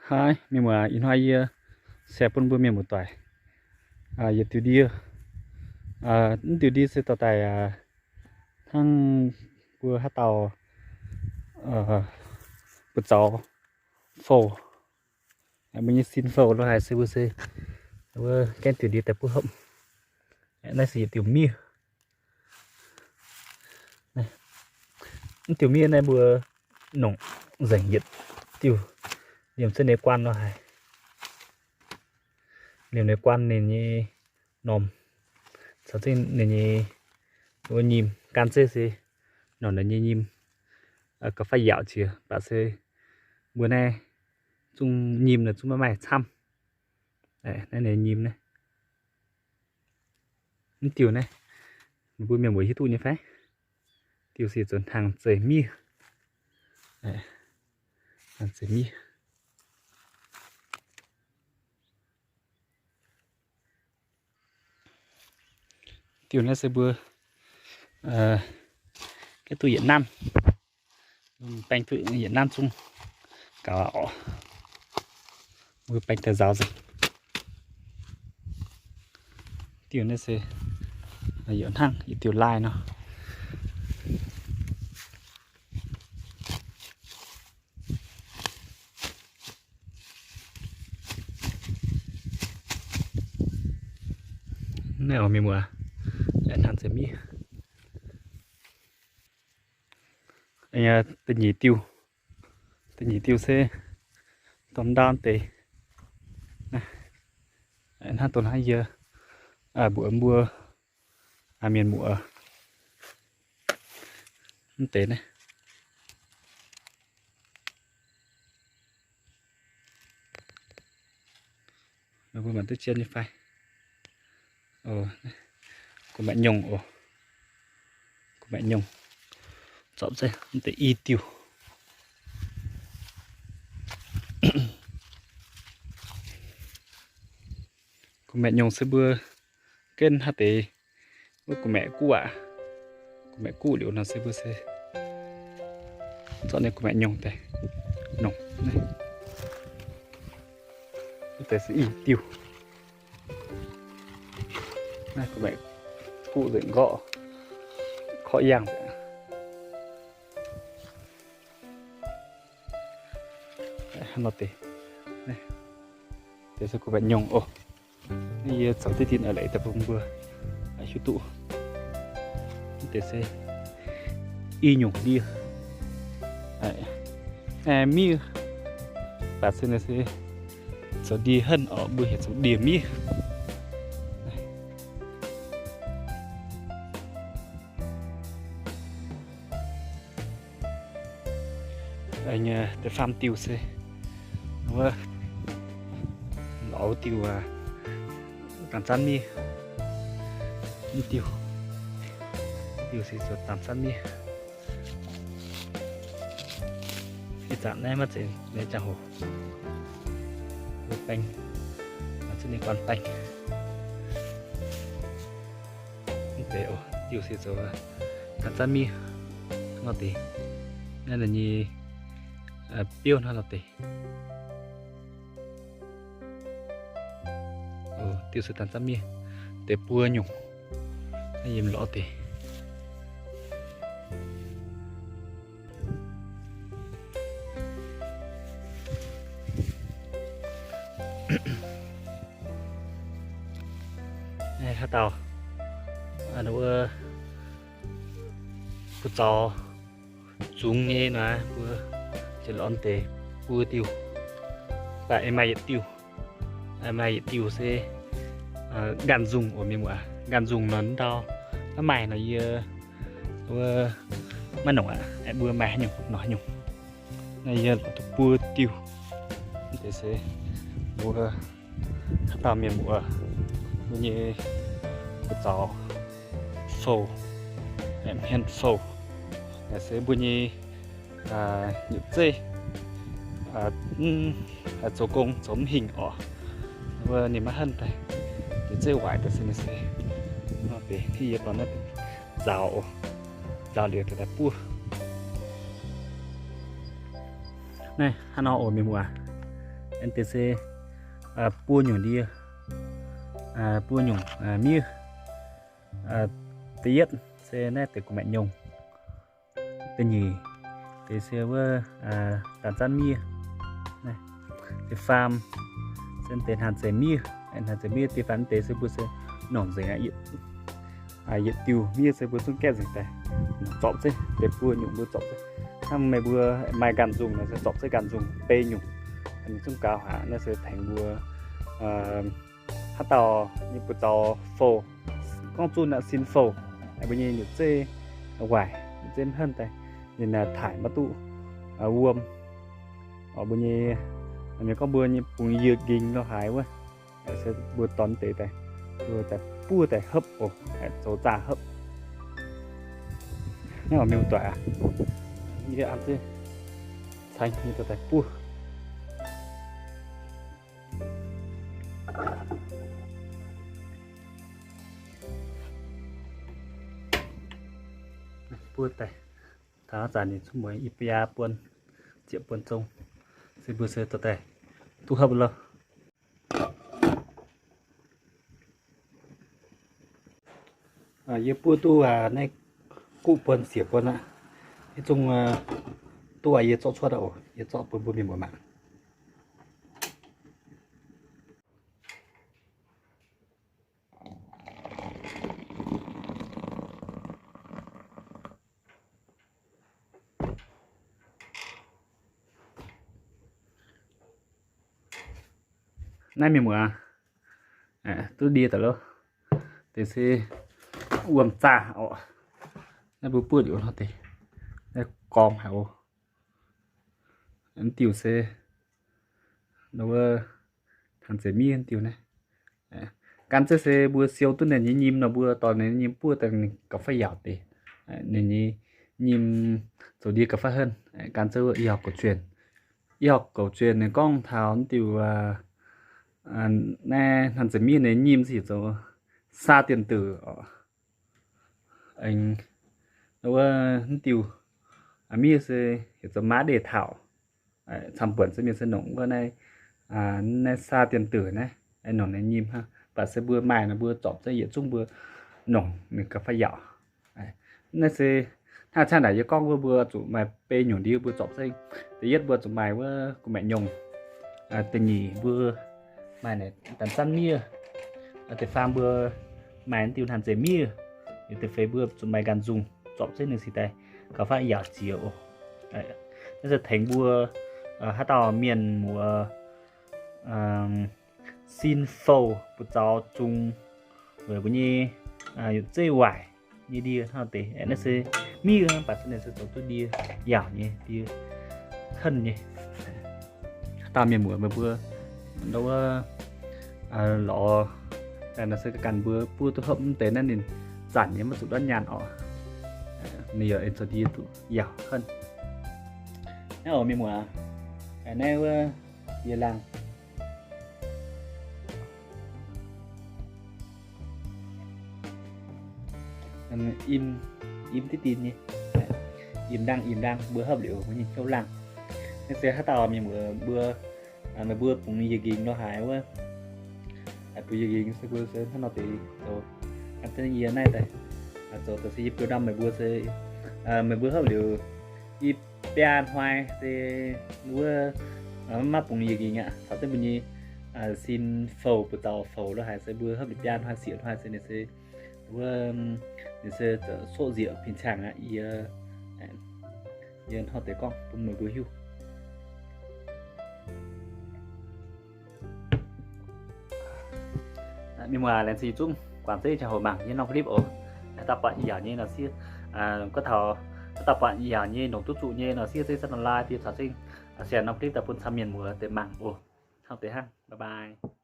Haih, mienh muoz, ih hnoi yie se bun mbuo mienh muoz-doic yietc diuh ndie. Mv diuh ndie se dorh daaih hnangv mbuo haaix dauh buoz-zaux fouh, mbuo nyei sin fouh lo haaix se mbuo se, mbuo gaengh diuh ndie daaih buov hopv. Naaiv se yietc diuh miev. Mv diuh miev naaiv mbuo nongc nzengc yietc diuh, liemh se ninh guaan lo haaix. Liemh ninh guaan ninh nyei norm, caux zengv ninh nyei wuov nyim, gan zeiv se nongc ninh nyei nyim gauh faix yaauc jiex, mv baac se mbuo naaiv zungv nyim naaiv zungv maiv maaih camv. Naaiv ninh nyim naaiv. Mv diuh naaiv, mbuo mienh muoz hiuv duqv nyei fai? Diuh se zoux hnaangx zeiv miev. Hnaangx zeiv miev. Diuh naaiv se mbuo gaengh duqv yietc nanv, baeng duqv yietc nanv zungv gaux oc. Mbuo baeng daaih nzaaux nzengc. Diuh naaiv se yaac hnangv yietc diuh laaih nor. Naaiv oc mienh muoz, hnangv zeiv miev. Da'nyeic diuh, da'nyeic diuh se domh ndau deix. Hnangv dongh hnangv yie mbuox mbuo mienh muoz mv deix naaiv. Mbuo mangc duqv zien nyei fai? Kuv maengc nyungc oc. Kuv maengc nyungc. Zorpc zengv mv deix i diuh. Kuv maengc nyungc se mbuo genv haaix deix wuov kuv maengc guqv aqv. Kuv maengc guqv liuz nor se mbuo se zorqv ninh kuv maengc nyungc daaih nongc. Mv deix se i diuh. Naaiv kuv maengc guqv nzengc nqorqv, korqv yangh nzengc. Hnangv nor deix, deix se kuv maengc nyungc oc. Naaiv yie zoux diqv dien a'leiz daaih bun mbuo hiuv duqv. Mv deix se i nyungc ndie, miev, baac se naaiv se zoux ndie henv oc, mbuo heuc zoux ndie miev. Deix faam diuh se wuov lorz wuov diuh dangx zanv miev. Mv diuh, diuh se zoux dangx zanv miev. Ih zanc naaiv maiv zeiz naaiv ziangh hoc. Mbuo baeng, mangc zunv ninh guanh baeng. Mv deix oc, diuh se zoux dangx zanv miev nor deix. Naaiv ninh nyei biouv hnangv nor deix. Diuh se dangx zanv miev, deix buo nyungc. Naaiv yiem lorz deix. Haaix dauh wuov buoz-zaux zungx nyei naaiv, mbuo ziouc lorz deix buo diuh, daaih maaih yietc diuh. Maaih yietc diuh se nqaanh nzungh oc mienh muoz. Nqaanh nzungh nor ndau maiv maaih nor yie wuov maiv nongc aqv. Mbuo maaih haaix nyungc nor haaix nyungc. Naaiv yie lorz duqv buo diuh. Mv deix se mbuo haaix dauh mienh muoz mbuo nyei buoz-zaux fouh, hmien fouh, naaic se mbuo nyei nyutc zeiv, mv, zoux gong zoux mv hingh oc. Wuov ninh maiv henv daaih, nyutc zeiv waaic daaih se ninh se nor deix, yie dorh naaiv nzaaux oc. Nzaaux liuz daaih buov. Naaiv hnangv nor oc mienh muoz. Deix se buo nyungc ndie, buo nyungc miev. Da'yietv se naaiv deix gu'maeqc nyungc. Da'nyeic deix se wuov daaih zanv miev. Da'faam se deix hnaangx zeic miev. Hnaangx zeic miev da'faam deix se mbuo se nongc nzengc aqv. Yietc diuh miev se mbuo zungv gaeqv nzengc daaih, zorpc zeiv deix buo nyungc mbuo zorpc zeiv. Hnangv meih mbuo maaih ganh nzungh nor se zorpc zeiv ganh nzungh bei nyungc, ninh zungv gaux haic. Naaiv se tengx mbuo haaix dauh nyei buoz-zaux fouh, gorngv zunh aqv, sin fouh, mbuo nyei nyutc zeiv waaic, nyutc zeiv mv henv daaih, ninh naaic taaih maiv duqv wuom. Mbuo nyei, mienh gorngv mbuo nyei bungx yie nqingx nor haaix wuov, se mbuo dorh deix daaih, mbuo daaih buov daaih hopv oc, zoux zaah hopv. Naaiv oix mingh doic aqv. Yie an zeiv caengx nyei daaih buov. Buov daaih, taux zanc ninh zungv mueiz i biaa buonc, ziepc buonc zong, se mbuo se dorh daaih duqv hopv loh. Yie buov duqv naaiv guv buonc siec buonc aqv. Hiuv zungv duqv yie zorqv cuotv oc. Yie zorqv bun mbuo mienh muoz mangc. Naaiv mienh muoz, duqv ndie daaih loh. Deix se wuom zaah oc. Naaiv mbuo buov liuz nor deix, naaiv gorngv haic oc. Mv diuh se wuov hnaangx zeic miev diuh naaiv. Gan zeiv se mbuo siou duqv ninh nyei nyim nor, mbuo dorh ninh nyei nyim buov daaih ninh gauh faix yaauc deix. Ninh nyei nyim zoux ndie gauh faix henv. Gan zeiv wuov y học cổ truyền, y học cổ truyền ninh gorngv taux mv diuh naaiv hnaangx zeic miev ninh nyim se heuc zoux xa điện tử oc. Wuov mv diuh miev se heuc zoux mã đề thảo. Camv-buonc se mienh se nongc wuov naaiv, naaiv xa điện tử naaiv, nongc ninh nyim hnangv. Mv baac se mbuo maaih nor mbuo zorpc zeiv yietc zungv mbuo nongc ninh gauh faix yaauc. Naaiv se hnangv cangv naaic yie gorngv wuov, mbuo zuqc maaih bei nyungc ndie mbuo zorpc zeiv. Da'yietv mbuo zuqc maaih wuov gu'maeqc nyungc. Da'nyeic mbuo maaih daaih zanv miev. Da'faam mbuo maaih diuh hnaangx zeic miev. Da'feix mbuo zuqc maaih ganh nzungh zorpc zeiv ninh cingx daaih gauh faix yaauc ziex oc. Naaiv se tengx mbuo haaix dauh mienh muoz sin fouh buoz-zaux zungx weic mbuo nyei yietc zeiv waaic nyei ndie hnangv deix. Naaiv se miev mv baac se ninh se zoux duqv ndie yaauc nyei, ndie henv nyei. Haaix dauh mienh muoz meih mbuo wuov lorz naaiv se ganh mbuo buov duqv hopv mv deix naaiv ninh zanc nyei maiv zuqc ndortv nyaanh oc. Ninh yaac aengx zoux ndie duqv yaauc henv. Naaiv oc mienh muoz, naaiv wuov ndie laangh. Im, im diqv dien nyei. Im ndaangh, im ndaangh, mbuo hopv liuz mbuo nyei hnyouv laangh. Naaiv se haaix dauh mienh muoz mbuo, meih mbuo bungx yiez nqingx nor haaix wuov, bungx yiez nqingx se mbuo se hnangv nor deix zoux. Yie naaiv daaih zoux daaih se yie biux ndamv meih mbuo se, meih mbuo hopv liuz i biaa hnoi se wuov maiv bungx yiez nqingx aqv, caux zengv mbuo nyei sin fouh buoz-zaux fouh lo haaix se mbuo hopv liuz biaa hnoi sieqv hnoi se ninh se wuov, ninh se zoqc nzieqc pin cang aqv. Yie, yie hnangv deix gorngv bun meih mbuo hiuv. Mienh muoz, laengz zingh zungv guangc zeiv ziangh hoc mangc yie norm clip oc. Haaix dauh buatc yaac nyei nor siev, gorngv taux haaix dauh buatc yaac nyei nongc duqv zuqc nyei nor siev zeiv zanv nor lai bie caux zengv share norm clip daaih bun camv mienh muoz deix mangc oc. Hnangv deix hnangv, bye bye.